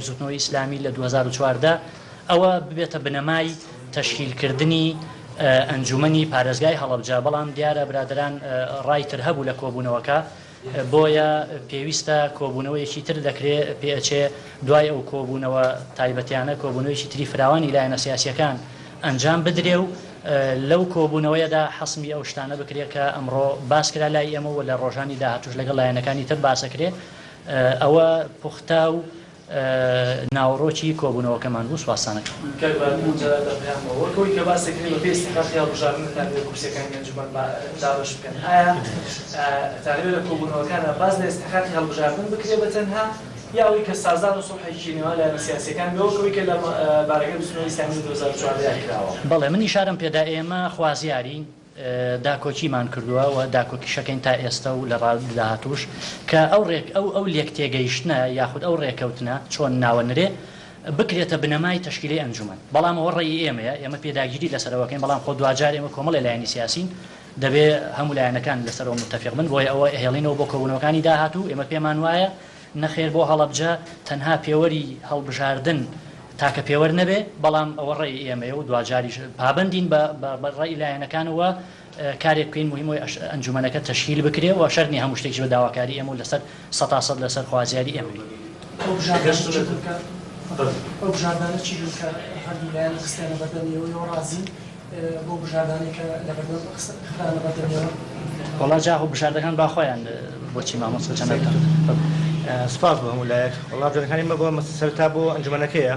بزوتنەوەی ئیسلامی لە 2014 ئەوە ببێتە بنەمای تەشکیل کردنی ئەنجومەنی پارێزگای هەڵەبجە، بەڵام دیارە برادەران ڕای تر هەبوو لە کۆبوونەوەکە، بۆیە پێویستە کۆبوونەوەیەکی تر دەکرێ پێئەچێ دوای ئەو کۆبوونەوە تایبەتیانە کۆبوونەوەیەکی تری فراوانی لایەنە سیاسیەکان ئەنجام بدرێ و لەو کۆبوونەوەیەدا حەسمی ئەو شتانە بکرێ کە ئەمڕۆ باس کرا لای ئێمە و لە ڕۆژانی داهاتووش لەگەڵ لایەنەکانی تر باس ئەکرێ ئەوە پوختە و ناوەڕۆکی کۆبوونەوەکەمان بوو سوپاستان ئەکەم. کاک باران جەلال لە پەیامەوە وەک ئەوەی کە باس دەکرێت بەپێی ئیستیحقاقی هەڵبژاردن دەتانەوێت کورسیەکانی ئەنجومەن دابەش بکەن ئایا ئەتانەوێت لە کۆبوونەوەکانا باس لە ئیستیحقاقی هەڵبژاردن بکرێت بە تەنها یا ئەوەی کە سازان و سوڵحێکی نێوان لایەنە سیاسیەکان بێ وەک ئەوەی کە لە بارەگای بزوتنەوەی ئیسلامی لە 2014 کراوە؟ بەڵێ من ئیشارەم پێدا ئێمە خوازیارین داکۆکیمان کردووە و داکۆکیشەکەین تا ئێستە و لە داهاتووش کە ئەو ڕێک ئەو ئەو لێکتێگەیشتنە یاخود ئەو ڕێکەوتنە چۆن ناوە نرێ بکرێتە بنەمای تەشکیلەی ئەنجومەن بەڵام ئەوە ڕەئی ئێمەیە ئێمە پێداگیری لەسەرەوە ئەکەین بەڵام خۆ دواجار ئێمە کۆمەڵێ لایەنی سیاسین دەبێ هەموو لایەنەکان لەسەرەوە متەفیق بن بۆیە ئەوە ئەهێڵینەوە بۆ کۆبوونەوەکانی داهاتوو ئێمە پێمان وایە نەخێر بۆ هەڵەبجە تەنها پێوەری هەڵبژاردن تاکە پێوەر نەبێ، بەڵام ئەوە ڕەئی ئێمەیە و دواجاریش پابەندین بە بە ڕەئی لایەنەکان و کارێک بکەین موهیم ئەوەی ئەنجومەنەکە تەشکیل بکرێ و شەرت نیە هەموو شتێکیش بە داواکاری ئێمە و لەسەر سەتا سەد لەسەر خوازیاری ئێمە بی. ئەو بژاردانە چی بوون کە ئەو بژاردانە چی بوون کە هەردوو لایەن خستیانە بەردەم ئێوە، ئێوە ڕازین بەو بژاردانەی کە لەبەردەم خرانە بەردەم ئێوە؟ وەڵا جا خۆ بژاردەکان با خۆیان بۆچی مامۆستا جەنابتان. سوپاس بۆ هەموو لایەک. وەڵا بژاردەکانی ئێمە بۆ سەرەتا بۆ ئەنجومەنەکەیە،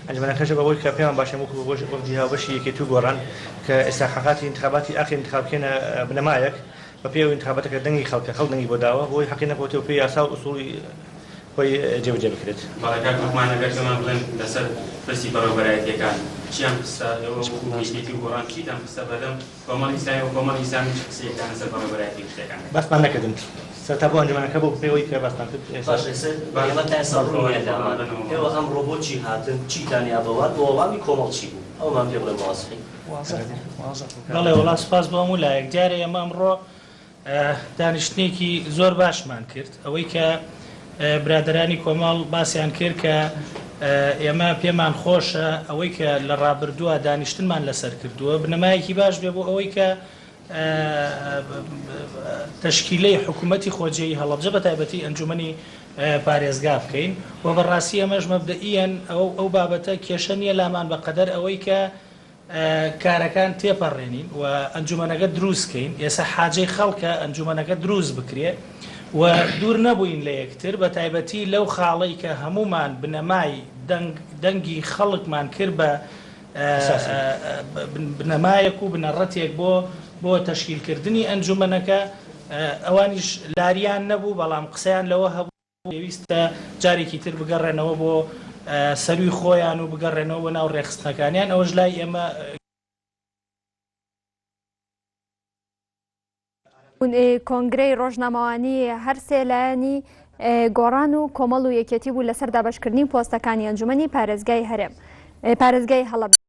ئەنجومەنەکەش بەوەی کە پێمان باشە وەکو وەفدی هاوبەشی یەکێتی و گۆڕان کە ئیستحقاقاتی ئینتخاباتی ئاخر ئینتخاب بکەینە بنەمایەک بەپێی ئەو ئینتخاباتە کە دەنگی خەڵکە خەڵک دەنگی بۆ داوە بۆی حەقی نەکەوتێ و پێی یاسا و ئوسوڵی خۆی جێبەجێ بکرێت. بەڵێ کاک لوقمان ئەگەر پێمان بڵێن لەسەر پرسی بەڕێوەبەرایەتیەکان چیان خستە ئێوە وەکو یەکێتی و گۆڕان چیتان خستە بەردەم کۆمەڵی ئیسلامی و کۆمەڵی ئیسلامی چ قسەیەکتان لەسەر بەڕێوەبەرایەتی گشتیەکان کرد؟ باسمان نەکردن سەرەتا بۆ ئەنجومەنەکە بوو بەپێی ئەوەی کە باسمان کرد ئێستا. باشە ئێستا ئێمە تا ئێستا ڕوون نیە لامان ئێوە ئەمڕۆ بۆچی هاتن چیتان یا بەوان وە وەڵامی کۆمەڵ چی بوو ئەوەمان پێ بڵێن بە وازحی. بەڵێ وەڵا سوپاس بۆ هەموو لایەک دیارە ئێمە ئەمڕۆ دانیشتنێکی زۆر باشمان کرد، ئەوەی کە برادەرانی کۆمەڵ باسیان کرد کە ئێمە پێمان خۆشە ئەوەی کە لە ڕابردووە دانیشتنمان لەسەر کردووە بنەمایەکی باش بێ بۆ ئەوەی کە تەشکیلەی حکوومەتی خۆجێی هەڵەبجە بە تایبەتی ئەنجومەنی پارێزگا بکەین و بەڕاستی ئەمەش مەبدەئیەن ئەو ئەو بابەتە کێشە نییە لامان بەقەدەر ئەوەی کە کارەکان تێپەڕێنین و ئەنجومەنەکە دروست کەین، ئێستا حاجەی خەڵکە ئەنجومەنەکە دروست بکرێ و دوور نەبووین لە یەکتر بە تایبەتی لەو خاڵەی کە هەموومان بنەمای دەنگ دەنگی خەڵکمان کرد بە بنەمایەک و بنەڕەتێک بۆ بۆ تەشکیلکردنی ئەنجومەنەکە ئەوانیش لاریان نەبوو بەڵام قسەیان لەوە هەبوو. پێویستە جارێکی تر بگەڕێنەوە بۆ سەروی خۆیان و بگەڕێنەوە بۆ ناو ڕێکخستنەکانیان، ئەوەش لای ئێمە. کۆنگرەی ڕۆژنامەوانی هەرسێ لایەنی گۆڕان و کۆمەڵ و یەکێتی بوو لەسەر دابەشکردنی پۆستەکانی ئەنجومەنی پارێزگای هەرێم پارێزگای هەڵەبجە.